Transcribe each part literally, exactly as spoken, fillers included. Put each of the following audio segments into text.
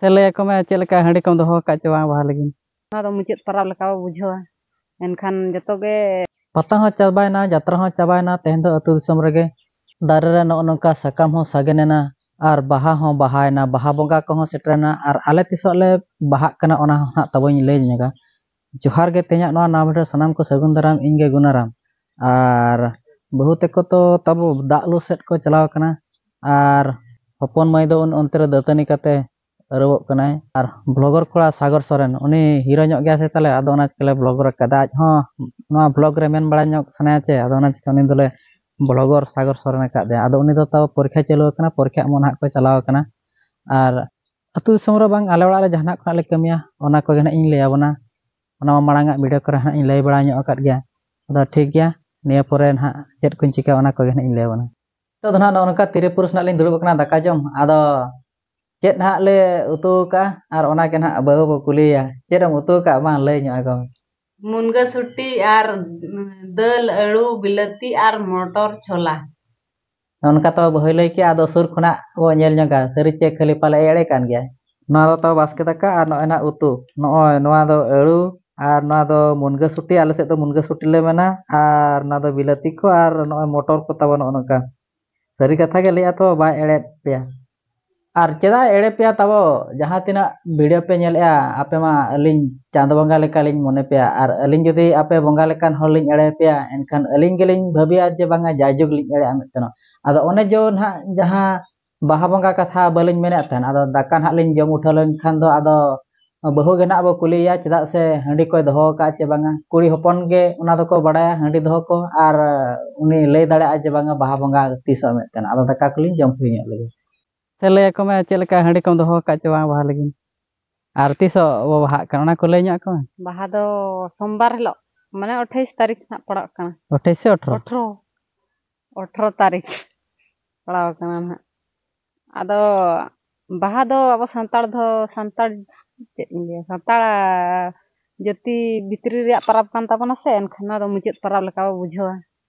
ᱥᱮ ᱞᱟᱹᱭ ᱟᱠᱚ ᱢᱮ, ᱪᱮᱫ ᱞᱮᱠᱟ ᱦᱟᱺᱰᱤ ᱠᱚᱢ ᱫᱚᱦᱚ ᱟᱠᱟᱫ ᱪᱮ ᱵᱟᱝ ᱵᱟᱦᱟ ᱞᱟᱹᱜᱤᱫ? ᱱᱚᱣᱟ ᱫᱚ ᱢᱩᱪᱟᱹᱫ ᱯᱚᱨᱚᱵᱽ ᱞᱮᱠᱟ ᱵᱚ ᱵᱩᱡᱷᱟᱹᱣᱟ᱾ ᱮᱱᱠᱷᱟᱱ ᱡᱚᱛᱚ ᱜᱮ ᱯᱟᱛᱟ ᱦᱚᱸ ᱪᱟᱵᱟᱭᱮᱱᱟ, ᱡᱟᱛᱨᱟ ᱦᱚᱸ ᱪᱟᱵᱟᱭᱮᱱᱟ, ᱛᱮᱦᱮᱧ ᱫᱚ ᱟᱹᱛᱩ ᱫᱤᱥᱚᱢ ᱨᱮᱜᱮ ᱫᱟᱨᱮ ᱨᱮ ᱱᱚᱜᱼᱚ ᱱᱚᱝᱠᱟ ᱥᱟᱠᱟᱢ ᱦᱚᱸ ᱥᱟᱜᱮᱱ ᱮᱱᱟ ᱟᱨ ᱵᱟᱦᱟ ᱦᱚᱸ ᱵᱟᱦᱟᱭᱮᱱᱟ, ᱵᱟᱦᱟ ᱵᱚᱸᱜᱟ ᱠᱚᱦᱚᱸ ᱥᱮᱴᱮᱨᱮᱱᱟ᱾ ᱟᱨ ᱟᱞᱮ ᱛᱤᱥᱚᱜ ᱞᱮ ᱵᱟᱦᱟᱜ ᱠᱟᱱᱟ, ᱚᱱᱟ ᱦᱚᱸ ᱦᱟᱸᱜ ᱛᱟᱵᱚᱧ ᱞᱟᱹᱭ ᱧᱚᱜᱟ᱾ ᱡᱚᱦᱟᱨ ᱜᱮ, ᱛᱮᱦᱮᱧᱟᱜ ᱱᱚᱣᱟ ᱱᱟᱣᱟ video ᱥᱟᱱᱟᱢ ᱠᱚ ᱥᱟᱹᱜᱩᱱ ᱫᱟᱨᱟᱢ, ᱤᱧ ᱜᱮ ᱜᱩᱱᱟᱨᱟᱢ᱾ ᱟᱨ ᱵᱟᱹᱦᱩ ᱛᱟᱠᱚ ᱛᱚ ᱛᱟᱵᱚ ᱫᱟᱜ ᱞᱩ ᱥᱮᱫ ᱠᱚ ᱪᱟᱞᱟᱣ ᱠᱟᱱᱟ, ᱟᱨ ᱦᱚᱯᱚᱱ ᱢᱟᱹᱭ ᱫᱚ ᱩᱱ ᱚᱱᱛᱮ ᱨᱮ ᱫᱟᱹᱛᱟᱹᱱᱤ ᱠᱟᱛᱮ ᱟᱹᱨᱩᱵᱚᱜ ᱠᱟᱱᱟᱭ᱾ ᱟᱨ vlogger ᱠᱚᱲᱟ ᱥᱟᱜᱚᱨ ᱥᱚᱨᱮᱱ, ᱩᱱᱤ hero ᱧᱚᱜ ᱜᱮᱭᱟ ᱥᱮ ᱛᱟᱞᱮ, ᱟᱫᱚ ᱚᱱᱟ ᱪᱤᱠᱟᱹᱞᱮ vlogger ᱟᱠᱟᱫᱟ᱾ ᱟᱡ ᱦᱚᱸ ᱱᱚᱣᱟ vlog ᱨᱮ ᱢᱮᱱ ᱵᱟᱲᱟ ᱧᱚᱜ ᱥᱟᱱᱟᱭᱟ ᱪᱮ, ᱟᱫᱚ ᱚᱱᱟ ᱪᱤᱠᱟᱹ ᱩᱱᱤ ᱫᱚᱞᱮ vlogger ᱥᱟᱜᱚᱨ ᱥᱚᱨᱮᱱ ᱟᱠᱟᱫᱮᱭᱟ᱾ ᱟᱫᱚ ᱩᱱᱤ ᱫᱚ ᱛᱟᱣ ᱯᱚᱨᱤᱠᱷᱟ ᱪᱟᱹᱞᱩ ᱟᱠᱟᱱᱟ, ᱯᱚᱨᱤᱠᱷᱟ ᱮᱢᱚᱜ ᱱᱟᱦᱟᱜ ᱠᱚ ᱪᱟᱞᱟᱣ ᱟᱠᱟᱱᱟ᱾ ᱟᱨ ᱟᱹᱛᱩ ᱫᱤᱥᱚᱢ ᱨᱮ ᱵᱟᱝ, ᱟᱞᱮ ᱚᱲᱟᱜ ᱨᱮ ᱡᱟᱦᱟᱱᱟᱜ ᱠᱚ ᱱᱟᱦᱟᱜ ᱞᱮ ᱠᱟᱹᱢᱤᱭᱟ, ᱚᱱᱟ ᱠᱚᱜᱮ ᱱᱟᱦᱟᱜ ᱤᱧ ᱞᱟᱹᱭ ᱟᱵᱚᱱᱟ᱾ ᱚᱱᱟ ᱢᱟ ᱢᱟᱲᱟᱝ ᱟᱜ video ᱠᱚᱨᱮ ᱱᱟᱦᱟᱜ ᱤᱧ ᱞᱟᱹᱭ ᱵᱟᱲᱟ ᱧᱚᱜ ᱟᱠᱟᱫ ᱜᱮᱭᱟ᱾ ᱟᱫᱚ ᱴᱷᱤᱠ ᱜᱮᱭᱟ, ᱱᱤᱭᱟᱹ ᱯᱚᱨᱮ ᱱᱟᱦᱟᱜ ᱪᱮᱫ ᱠᱚᱧ ᱪᱤᱠᱟᱹᱭᱟ, ᱚᱱᱟ ᱠᱚᱜᱮ ᱱᱟᱦᱟᱜ ᱤᱧ ᱞᱟᱹᱭ ᱟᱵᱚᱱᱟ᱾ ᱱᱤᱛᱚᱜ ᱫᱚ ᱱᱟᱦᱟᱜ ᱱᱚᱜᱼᱚ ᱱᱚᱝᱠᱟ ᱛᱤᱨᱤ ᱯᱩᱨᱩᱥ ᱱᱟᱦᱟᱜ ᱞᱤᱧ ᱫᱩᱲᱩᱵ ᱟᱠᱟᱱᱟ ᱫᱟᱠᱟ ᱡᱚᱢ᱾ ᱟᱫᱚ ᱪᱮᱫ ᱱᱟᱦᱟᱜ ᱞᱮ ᱩᱛᱩ ᱟᱠᱟᱫᱼᱟ ᱟᱨ ᱚᱱᱟ ᱜᱮ ᱱᱟᱦᱟᱜ ᱵᱟᱹᱦᱩ ᱵᱚ ᱠᱩᱞᱤᱭᱮᱭᱟ, "ᱪᱮᱫ ᱮᱢ ᱩᱛᱩ ᱟᱠᱟᱫᱼᱟ? ᱢᱟ ᱞᱟᱹᱭ ᱧᱚᱜ ᱟᱠᱚ ᱢᱮ᱾" ᱢᱩᱱᱜᱟᱹ ᱥᱩᱴᱤ ᱟᱨ, ᱩᱸ, ᱫᱟᱹᱞ, ᱟᱹᱲᱩ, ᱵᱤᱞᱟᱹᱛᱤ ᱟᱨ ᱢᱚᱴᱚᱨ ᱪᱷᱚᱞᱟ᱾ ᱱᱚᱜᱼᱚ ᱱᱚᱝᱠᱟ ᱛᱚ ᱵᱟᱹᱦᱩᱭ ᱞᱟᱹᱭ ᱠᱮᱜᱼᱟ, ᱟᱫᱚ ᱥᱩᱨ ᱠᱷᱚᱱᱟᱜ ᱵᱚ ᱧᱮᱞ ᱧᱚᱜᱟ, ᱥᱟᱹᱨᱤ ᱪᱮ ᱠᱷᱟᱹᱞᱤ ᱯᱟᱞᱮ ᱮᱲᱮ ᱠᱟᱱ ᱜᱮᱭᱟᱭ᱾ ᱱᱚᱣᱟ ᱫᱚ ᱛᱟᱵᱚ ᱵᱟᱥᱠᱮ ᱫᱟᱠᱟ ᱟᱨ ᱱᱚᱜᱼᱚᱭ ᱱᱟᱦᱟᱜ ᱩᱛᱩ᱾ ᱱᱚᱜᱼᱚᱭ ᱱᱚᱣᱟ ᱫᱚ ᱟᱹᱲᱩ ᱟᱨ ᱱᱚᱣᱟ ᱫᱚ ᱢᱩᱱᱜᱟᱹ ᱥᱩᱴᱤ, ᱟᱞᱮ ᱥᱮᱫ ᱫᱚ ᱢᱩᱱᱜᱟᱹ ᱥᱩᱴᱤ ᱞᱮ ᱢᱮᱱᱟ, ᱟᱨ ᱱᱚᱣᱟ ᱫᱚ ᱵᱤᱞᱟᱹᱛᱤ ᱠᱚ ᱟᱨ ᱱᱚᱜᱼᱚᱭ ᱢᱚᱴᱚᱨ ᱠᱚ ᱛᱟᱵᱚ ᱱᱚᱜᱼᱚ ᱱᱚᱝᱠᱟ᱾ ᱥᱟᱹᱨᱤ ᱠᱟᱛᱷᱟ ᱜᱮ ᱞᱟᱹᱭᱟ ᱛᱚ, ᱵᱟᱭ ᱮᱲᱮᱭᱮᱫ ᱯᱮᱭᱟ᱾ ᱟᱨ ᱪᱮᱫᱟᱜ ᱮᱲᱮ ᱯᱮᱭᱟ ᱛᱟᱵᱚ? ᱡᱟᱦᱟᱸ ᱛᱤᱱᱟᱹᱜ video ᱯᱮ ᱧᱮᱞᱮᱜᱼᱟ, ᱟᱯᱮ ᱢᱟ ᱟᱹᱞᱤᱧ ᱪᱟᱸᱫᱚ ᱵᱚᱸᱜᱟ ᱞᱮᱠᱟᱞᱤᱧ ᱢᱚᱱᱮ ᱯᱮᱭᱟ, ᱟᱨ ᱟᱹᱞᱤᱧ ᱡᱩᱫᱤ ᱟᱯᱮ ᱵᱚᱸᱜᱟ ᱞᱮᱠᱟᱱ ᱦᱚᱲ ᱞᱤᱧ ᱮᱲᱮ ᱯᱮᱭᱟ, ᱮᱱᱠᱷᱟᱱ ᱟᱹᱞᱤᱧ ᱜᱮᱞᱤᱧ ᱵᱷᱟᱹᱵᱤᱭᱟ ᱡᱮ ᱵᱟᱝᱟ, ᱡᱟᱭᱡᱩᱜᱽ ᱞᱤᱧ ᱮᱲᱮᱜᱼᱟ ᱢᱮᱱᱛᱮ᱾ ᱟᱫᱚ ᱚᱱᱮ ᱡᱮ ᱱᱟᱦᱟᱜ ᱡᱟᱦᱟᱸ ᱵᱟᱦᱟ ᱵᱚᱸᱜᱟ ᱠᱟᱛᱷᱟ ᱵᱟᱹᱞᱤᱧ ᱢᱮᱱᱮᱫ ᱛᱟᱦᱮᱱ, ᱟᱫᱚ ᱫᱟᱠᱟ ᱱᱟᱦᱟᱜ ᱞᱤᱧ ᱡᱚᱢ ᱩᱴᱷᱟᱹᱣ ᱞᱮᱱᱠᱷᱟᱱ ᱫᱚ ᱟᱫᱚ ᱵᱟᱹᱦᱩ ᱜᱮ ᱱᱟᱦᱟᱜ ᱵᱚ ᱠᱩᱞᱤᱭᱮᱭᱟ, ᱪᱮᱫᱟᱜ ᱥᱮ ᱦᱟᱺᱰᱤ ᱠᱚᱭ ᱫᱚᱦᱚ ᱟᱠᱟᱫᱼᱟ ᱪᱮ ᱵᱟᱝᱟ᱾ ᱠᱩᱲᱤ ᱦᱚᱯᱚᱱ ᱜᱮ ᱚᱱᱟ ᱫᱚᱠᱚ ᱵᱟᱲᱟᱭᱟ, ᱦᱟᱺᱰᱤ ᱫᱚᱦᱚ ᱠᱚ, ᱟᱨ ᱩᱱᱤ ᱞᱟᱹᱭ ᱫᱟᱲᱮᱭᱟᱜᱼᱟ ᱡᱮ ᱵᱟᱝᱟ ᱵᱟᱦᱟ ᱵᱚᱸᱜᱟ ᱛᱤᱥᱚᱜ ᱢᱮᱱᱛᱮ᱾ ᱟᱫᱚ ᱫᱟᱠᱟ ᱠᱚᱞᱤᱧ ᱡᱚᱢ ᱦᱩᱭ ᱧᱚᱜ ᱞᱮᱜᱮ᱾ ᱥᱮ ᱞᱟᱹᱭ ᱟᱠᱚ ᱢᱮ, ᱪᱮᱫ ᱞᱮᱠᱟ ᱦᱟᱺᱰᱤ ᱠᱚᱢ ᱫᱚᱦᱚ ᱟᱠᱟᱫ ᱪᱮ ᱵᱟᱝ ᱵᱟᱦᱟ ᱞᱟᱹᱜᱤᱫ? ᱟᱨ ᱛᱤᱥᱚᱜ ᱵᱚ ᱵᱟᱦᱟᱜ ᱠᱟᱱᱟ, ᱚᱱᱟ ᱠᱚ ᱞᱟᱹᱭ ᱧᱚᱜ ᱟᱠᱚ ᱢᱮ᱾ ᱵᱟᱦᱟ ᱫᱚ ᱥᱳᱢᱵᱟᱨ ᱦᱤᱞᱳᱜ, ᱢᱟᱱᱮ ᱟᱴᱷᱟᱭᱤᱥ ᱛᱟᱹᱨᱤᱠᱷ ᱱᱟᱜ ᱯᱟᱲᱟᱜ ᱠᱟᱱᱟ᱾ ᱟᱴᱷᱟᱭᱤᱥ ᱥᱮ ᱟᱴᱷᱨᱚ? ᱟᱴᱷᱨᱚ᱾ ᱟᱴᱷᱨᱚ ᱛᱟᱹᱨᱤᱠᱷ ᱯᱟᱲᱟᱣ ᱠᱟᱱᱟ ᱱᱟᱦᱟᱜ᱾ ᱟᱫᱚ ᱵᱟᱦᱟ ᱫᱚ ᱟᱵᱚ ᱥᱟᱱᱛᱟᱲ ᱫᱚ, ᱥᱟᱱᱛᱟᱲ, ᱪᱮᱫ ᱤᱧ ᱞᱟᱹᱭᱟ, ᱥᱟᱱᱛᱟᱲ ᱡᱟᱹᱛᱤ ᱵᱷᱤᱛᱨᱤ ᱨᱮᱭᱟᱜ ᱯᱚᱨᱚᱵᱽ ᱠᱟᱱ ᱛᱟᱵᱚᱱᱟ ᱥᱮ, ᱮᱱᱠᱷᱟᱱ ᱱᱚᱣᱟ ᱫᱚ ᱢᱩᱪᱟᱹᱫ ᱯᱚᱨᱚᱵᱽ ᱞᱮᱠᱟ ᱵᱚ ᱵᱩᱡᱷᱟᱹᱣᱟ᱾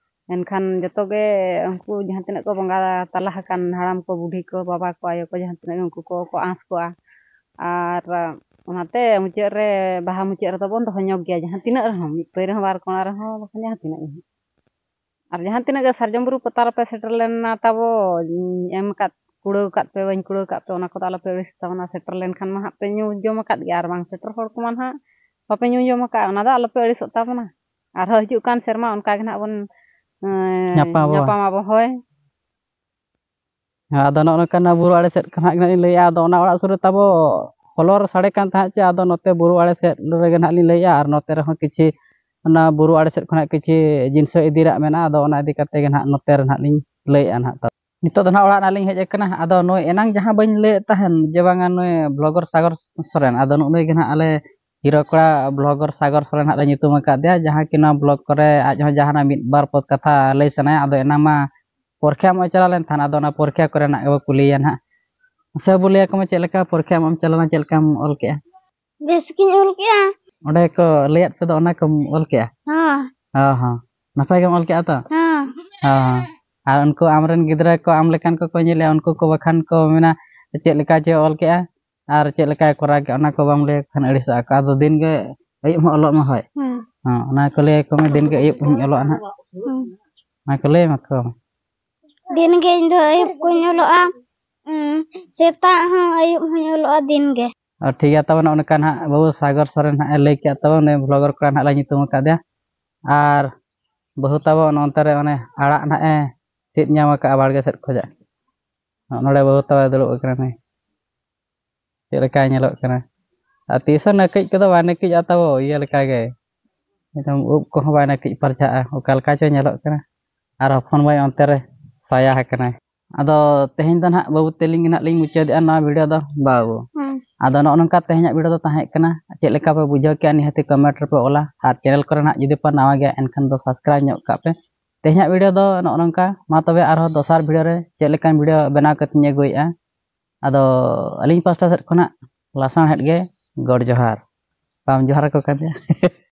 ᱮᱱᱠᱷᱟᱱ ᱡᱚᱛᱚ ᱜᱮ ᱩᱱᱠᱩ ᱡᱟᱦᱟᱸ ᱛᱤᱱᱟᱹᱜ ᱠᱚ ᱵᱚᱸᱜᱟ ᱛᱟᱞᱟ ᱟᱠᱟᱱ, ᱦᱟᱲᱟᱢ ᱠᱚ, ᱵᱩᱰᱷᱤ ᱠᱚ, ᱵᱟᱵᱟ ᱠᱚ, ᱟᱭᱳ ᱠᱚ, ᱡᱟᱦᱟᱸ ᱛᱤᱱᱟᱹᱜ ᱜᱮ ᱩᱱᱠᱩ ᱠᱚ, ᱠᱚ ᱟᱸᱥ ᱠᱚᱜᱼᱟ᱾ ᱟᱨ ᱚᱱᱟᱛᱮ ᱢᱩᱪᱟᱹᱫ ᱨᱮ, ᱵᱟᱦᱟ ᱢᱩᱪᱟᱹᱫ ᱨᱮᱫᱚ ᱵᱚᱱ ᱫᱚᱦᱚ ᱧᱚᱜ ᱜᱮᱭᱟ, ᱡᱟᱦᱟᱸ ᱛᱤᱱᱟᱹᱜ ᱨᱮᱦᱚᱸ, ᱢᱤᱫ ᱯᱟᱹᱭ ᱨᱮᱦᱚᱸ, ᱵᱟᱨ ᱠᱚᱬᱟ ᱨᱮᱦᱚᱸ, ᱵᱟᱠᱷᱟᱱ ᱡᱟᱦᱟᱸ ᱛᱤᱱᱟᱹᱜ ᱜᱮ ᱦᱟᱸᱜ᱾ ᱟᱨ ᱡᱟᱦᱟᱸ ᱛᱤᱱᱟᱹᱜ ᱜᱮ ᱥᱟᱨᱡᱚᱢ ᱵᱩᱨᱩ ᱯᱟᱛᱟ ᱨᱮᱯᱮ ᱥᱮᱴᱮᱨ ᱞᱮᱱᱟ ᱛᱟᱵᱚ, ᱮᱢ ᱟᱠᱟᱫ, ᱠᱩᱲᱟᱹᱣ ᱟᱠᱟᱫ ᱯᱮ, ᱵᱟᱹᱧ ᱠᱩᱲᱟᱹᱣ ᱟᱠᱟᱫ ᱯᱮ, ᱚᱱᱟ ᱠᱚᱫᱚ ᱟᱞᱚᱯᱮ ᱟᱹᱲᱤᱥ ᱛᱟᱵᱚᱱᱟ᱾ ᱥᱮᱴᱮᱨ ᱞᱮᱱᱠᱷᱟᱱ ᱢᱟ ᱦᱟᱸᱜ ᱯᱮ ᱧᱩ ᱡᱚᱢ ᱟᱠᱟᱫ ᱜᱮᱭᱟ, ᱟᱨ ᱵᱟᱝ ᱥᱮᱴᱮᱨ ᱦᱚᱲ ᱠᱚᱢᱟ ᱱᱟᱦᱟᱜ ᱵᱟᱯᱮ ᱧᱩ ᱡᱚᱢ ᱟᱠᱟᱫ, ᱚᱱᱟ ᱫᱚ ᱟᱞᱚᱯᱮ ᱟᱹᱲᱤᱥᱚᱜ ᱛᱟᱵᱚᱱᱟ᱾ ᱟᱨᱦᱚᱸ ᱦᱤᱡᱩᱜ ᱠᱟᱱ ᱥᱮᱨᱢᱟ ᱚᱱᱠᱟ ᱜᱮ ᱱᱟᱦᱟᱜ ᱵᱚᱱ, ᱮᱸ, ᱧᱟᱯᱟᱢ ᱟᱵᱚ᱾ ᱧᱟᱯᱟᱢ ᱟᱵᱚ, ᱦᱳᱭ᱾ ᱦᱮᱸ, ᱟᱫᱚ ᱱᱚᱜᱼᱚ ᱱᱚᱝᱠᱟᱱᱟᱜ ᱵᱩᱨᱩ ᱟᱲᱮ ᱥᱮᱫ ᱠᱷᱚᱱᱟᱜ ᱜᱮ ᱱᱟᱦᱟᱜ ᱞᱤᱧ ᱞᱟᱹᱭᱮᱫᱼᱟ᱾ ᱟᱫᱚ ᱚᱱᱟ ᱚᱲᱟᱜ ᱥᱩᱨ ᱨᱮ ᱛᱟᱵᱚ ᱦᱚᱞᱚᱨ ᱥᱟᱰᱮ ᱠᱟᱱ ᱛᱟᱦᱮᱸᱫ ᱪᱮ, ᱟᱫᱚ ᱱᱚᱛᱮ ᱵᱩᱨᱩ ᱟᱲᱮ ᱥᱮᱫ ᱨᱮᱜᱮ ᱱᱟᱦᱟᱜ ᱞᱤᱧ ᱞᱟᱹᱭᱮᱫᱼᱟ᱾ ᱟᱨ ᱱᱚᱛᱮ ᱨᱮᱦᱚᱸ ᱠᱤᱪᱷᱤ ᱚᱱᱟ ᱵᱩᱨᱩ ᱟᱲᱮ ᱥᱮᱫ ᱠᱷᱚᱱᱟᱜ ᱠᱤᱪᱷᱤ ᱡᱤᱱᱤᱥ ᱤᱫᱤ ᱨᱮᱭᱟᱜ ᱢᱮᱱᱟᱜᱼᱟ᱾ ᱟᱫᱚ ᱚᱱᱟ ᱤᱫᱤ ᱠᱟᱛᱮ ᱜᱮ ᱱᱟᱦᱟᱜ ᱱᱚᱛᱮ ᱨᱮ ᱱᱟᱦᱟᱜ ᱞᱤᱧ ᱞᱟᱹᱭᱮᱫᱼᱟ ᱱᱟᱦᱟᱜ᱾ ᱱᱤᱛᱚᱜ ᱫᱚ ᱱᱟᱦᱟᱜ ᱚᱲᱟᱜ ᱱᱟᱦᱟᱜ ᱞᱤᱧ ᱦᱮᱡ ᱟᱠᱟᱱᱟ᱾ ᱟᱫᱚ ᱱᱩᱭ ᱮᱱᱟᱝ ᱡᱟᱦᱟᱸ ᱵᱟᱹᱧ ᱞᱟᱹᱭᱮᱫ ᱛᱟᱦᱮᱱ ᱡᱮ ᱵᱟᱝᱟ ᱱᱩᱭ ᱵᱞᱚᱜᱟᱨ ᱥᱟᱜᱚᱨ ᱥᱚᱨᱮᱱ, ᱟᱫᱚ ᱱᱩᱜᱼᱩ ᱱᱩᱭ ᱜᱮ ᱱᱟᱦᱟᱜ ᱟᱞᱮ ᱦᱤᱨᱳ ᱠᱚᱲᱟ ᱵᱞᱚᱜᱟᱨ ᱥᱟᱜᱚᱨ ᱥᱚᱨᱮᱱ ᱱᱟᱦᱟᱜ ᱞᱮ ᱧᱩᱛᱩᱢ ᱟᱠᱟᱫᱮᱭᱟ, ᱡᱟᱦᱟᱸ ᱠᱤ ᱱᱚᱣᱟ ᱵᱞᱚᱜ ᱠᱚᱨᱮ ᱟᱡ ᱦᱚᱸ ᱡᱟᱦᱟᱱᱟᱜ ᱢᱤᱫ ᱵᱟᱨ ᱯᱚᱫ ᱠᱟᱛᱷᱟ ᱞᱟᱹᱭ ᱥᱟᱱᱟᱭᱟ᱾ ᱟᱫᱚ ᱮᱱᱟᱝ ᱢᱟ ᱯᱚᱨᱤᱠᱷᱟ ᱮᱢᱚᱜ ᱪᱟᱞᱟᱣ ᱞᱮᱱ ᱛᱟᱦᱮᱱ, ᱟᱫᱚ ᱚᱱᱟ ᱯᱚᱨᱤᱠᱷᱟ ᱠᱚᱨᱮᱱᱟᱜ ᱜᱮᱵᱚ ᱠᱩᱞᱤᱭᱮᱭᱟ ᱱᱟᱦᱟᱜ᱾ ᱢᱟᱥᱮ ᱵᱟᱹᱵᱩ, ᱞᱟᱹᱭ ᱟᱠᱚ ᱢᱮ, ᱪᱮᱫ ᱞᱮᱠᱟ ᱯᱚᱨᱤᱠᱷᱟ ᱮᱢᱚᱜ ᱮᱢ ᱪᱟᱞᱟᱣ ᱞᱮᱱᱟ, ᱪᱮᱫ ᱞᱮᱠᱟᱢ ᱚᱞ ᱠᱮᱜᱼᱟ? ᱵᱮᱥ ᱜᱤᱧ ᱚᱞ ᱠᱮᱜᱼᱟ᱾ ᱚᱸᱰᱮ ᱠᱚ ᱞᱟᱹᱭᱟᱫ ᱯᱮ ᱫᱚ, ᱚᱱᱟ ᱠᱚᱢ ᱚᱞ ᱠᱮᱜᱼᱟ? ᱦᱚᱸ᱾ ᱦᱚᱸ, ᱦᱚᱸ᱾ ᱱᱟᱯᱟᱭ ᱜᱮᱢ ᱚᱞ ᱠᱮᱜᱼᱟ ᱛᱚ? ᱦᱚᱸ᱾ ᱦᱚᱸ, ᱦᱚᱸ᱾ ᱟᱨ ᱩᱱᱠᱩ ᱟᱢᱨᱮᱱ ᱜᱤᱫᱽᱨᱟᱹ ᱠᱚ ᱟᱢ ᱞᱮᱠᱟᱱ ᱠᱚᱠᱚ ᱧᱮᱞᱮᱜᱼᱟ, ᱩᱱᱠᱩ ᱠᱚ ᱵᱟᱠᱷᱟᱱ ᱠᱚ ᱢᱮᱱᱟ, "ᱪᱮᱫ ᱞᱮᱠᱟ ᱪᱚ ᱚᱞ ᱠᱮᱜᱼᱟ ᱟᱨ ᱪᱮᱫ ᱞᱮᱠᱟᱭ ᱠᱚᱨᱟᱣ ᱠᱮᱜᱼᱟ", ᱚᱱᱟ ᱠᱚ ᱵᱟᱢ ᱞᱟᱹᱭ ᱠᱷᱟᱱ ᱟᱹᱲᱤᱥᱚᱜᱼᱟ ᱠᱚ᱾ ᱟᱫᱚ ᱫᱤᱱ ᱜᱮ ᱟᱹᱭᱩᱵ ᱦᱚᱸ ᱚᱞᱚᱜ ᱢᱮ, ᱦᱳᱭ᱾ ᱦᱩᱸ᱾ ᱦᱚᱸ, ᱚᱱᱟ ᱠᱚ ᱞᱟᱹᱭ ᱟᱠᱚ ᱢᱮ, ᱫᱤᱱ ᱜᱮ ᱟᱹᱭᱩᱵ ᱦᱚᱸᱧ ᱚᱞᱚᱜᱼᱟ ᱱᱟᱦᱟᱜ᱾ ᱦᱩᱸ᱾ ᱚᱱᱟ ᱠᱚ ᱞᱟᱹᱭ ᱟᱢᱟ ᱠᱚ᱾ ᱫᱤᱱ ᱜᱮ ᱤᱧ ᱫᱚ ᱟᱹᱭᱩᱵ ᱠᱚᱧ ᱚᱞᱚᱜᱼᱟ᱾ ᱩᱸ, ᱥᱮᱛᱟᱜ ᱦᱚᱸ ᱟᱹᱭᱩᱵ ᱦᱚᱸᱧ ᱚᱞᱚᱜᱼᱟ ᱫᱤᱱ ᱜᱮ᱾ ᱟᱨ ᱴᱷᱤᱠ ᱜᱮᱭᱟ, ᱛᱟᱵᱚᱱ ᱚᱱᱠᱟ ᱱᱟᱦᱟᱜ ᱵᱟᱹᱵᱩ ᱥᱟᱜᱚᱨ ᱥᱚᱨᱮᱱ ᱱᱟᱦᱟᱜ ᱮ ᱞᱟᱹᱭ ᱠᱮᱜᱼᱟ, ᱛᱟᱵᱚᱱ ᱩᱱᱤ ᱵᱞᱚᱜᱟᱨ ᱠᱚᱲᱟ ᱱᱟᱦᱟᱜ ᱞᱮ ᱧᱩᱛᱩᱢ ᱟᱠᱟᱫᱮᱭᱟ᱾ ᱟᱨ ᱵᱟᱹᱦᱩ ᱛᱟᱵᱚ ᱱᱚᱱᱛᱮ ᱨᱮ ᱚᱱᱮ ᱟᱲᱟᱜ ᱱᱟᱦᱟᱜ ᱮ ᱥᱤᱫ ᱧᱟᱢ ᱟᱠᱟᱫᱼᱟ ᱵᱟᱲᱜᱮ ᱥᱮᱫ ᱠᱷᱚᱱᱟᱜ᱾ ᱱᱚᱜᱼᱚ ᱱᱚᱰᱮ ᱵᱟᱹᱦᱩ ᱛᱟᱵᱚ ᱫᱩᱲᱩᱵ ᱟᱠᱟᱱᱟ ᱱᱩᱭ᱾ ᱪᱮᱫ ᱞᱮᱠᱟᱭ ᱧᱮᱞᱚᱜ ᱠᱟᱱᱟ? ᱟᱨ ᱛᱤᱥ ᱦᱚᱸ ᱱᱟᱹᱠᱤᱡ ᱠᱚᱫᱚ ᱵᱟᱭ ᱱᱟᱹᱠᱤᱡᱚᱜᱼᱟ ᱛᱟᱵᱚ, ᱤᱭᱟᱹ ᱞᱮᱠᱟ ᱜᱮ᱾ ᱮᱠᱫᱚᱢ ᱩᱵ ᱠᱚᱦᱚᱸ ᱵᱟᱭ ᱱᱟᱹᱠᱤᱡ ᱯᱟᱨᱪᱷᱟᱜᱼᱟ, ᱚᱠᱟ ᱞᱮᱠᱟ ᱪᱚᱭ ᱧᱮᱞᱚᱜ ᱠᱟᱱᱟ᱾ ᱟᱨ ᱦᱚᱯᱚᱱ ᱢᱟᱹᱭ ᱚᱱᱛᱮ ᱨᱮ ᱥᱟᱭᱟ ᱟᱠᱟᱱᱟᱭ᱾ ᱟᱫᱚ ᱛᱮᱦᱮᱧ ᱫᱚ ᱱᱟᱦᱟᱜ ᱵᱟᱹᱵᱩ ᱛᱮᱞᱤᱧ ᱜᱮ ᱱᱟᱦᱟᱜ ᱞᱤᱧ ᱢᱩᱪᱟᱹᱫᱮᱜᱼᱟ ᱱᱚᱣᱟ ᱵᱷᱤᱰᱤᱭᱳ ᱫᱚ, ᱵᱟᱹᱵᱩ᱾ ᱦᱩᱸ᱾ ᱟᱫᱚ ᱱᱚᱜᱼᱚ ᱱᱚᱝᱠᱟ ᱛᱮᱦᱮᱧᱟᱜ ᱵᱷᱤᱰᱤᱭᱳ ᱫᱚ ᱛᱟᱦᱮᱸ ᱠᱟᱱᱟ᱾ ᱪᱮᱫ ᱞᱮᱠᱟ ᱯᱮ ᱵᱩᱡᱷᱟᱹᱣ ᱠᱮᱜᱼᱟ, ᱱᱤᱦᱟᱹᱛ ᱠᱚᱢᱮᱱᱴ ᱨᱮᱯᱮ ᱚᱞᱟ᱾ ᱟᱨ ᱪᱮᱱᱮᱞ ᱠᱚᱨᱮ ᱱᱟᱦᱟᱜ ᱡᱩᱫᱤ ᱯᱮ ᱱᱟᱣᱟ ᱜᱮᱭᱟ, ᱮᱱᱠᱷᱟᱱ ᱫᱚ ᱥᱟᱵᱥᱠᱨᱟᱭᱤᱵᱽ ᱧᱚᱜ ᱠᱟᱜ ᱯᱮ᱾ ᱛᱮᱦᱮᱧᱟᱜ ᱵᱷᱤᱰᱤᱭᱳ ᱫᱚ ᱱᱚᱜᱼᱚ ᱱᱚᱝᱠᱟ᱾ ᱢᱟ ᱛᱚᱵᱮ ᱟᱨᱦᱚᱸ ᱫᱚᱥᱟᱨ ᱵᱷᱤᱰᱤᱭᱳ ᱨᱮ ᱪᱮᱫ ᱞᱮᱠᱟᱱ ᱵᱷᱤᱰᱤᱭᱳ ᱵᱮᱱᱟᱣ ᱠᱟᱛᱮᱧ ᱟᱹᱜᱩᱭᱮᱫᱼᱟ᱾ ᱟᱫᱚ ᱟᱹᱞᱤᱧ ᱯᱟᱥᱴᱟ ᱥᱮᱫ ᱠᱷᱚᱱᱟᱜ ᱞᱟᱥᱟᱬᱦᱮᱫ ᱜᱮ ᱜᱚᱰ ᱡᱚᱦᱟᱨ᱾ ᱵᱟᱢ ᱡᱚᱦᱟᱨ ᱟᱠᱚ ᱠᱟᱱ ᱜᱮᱭᱟ?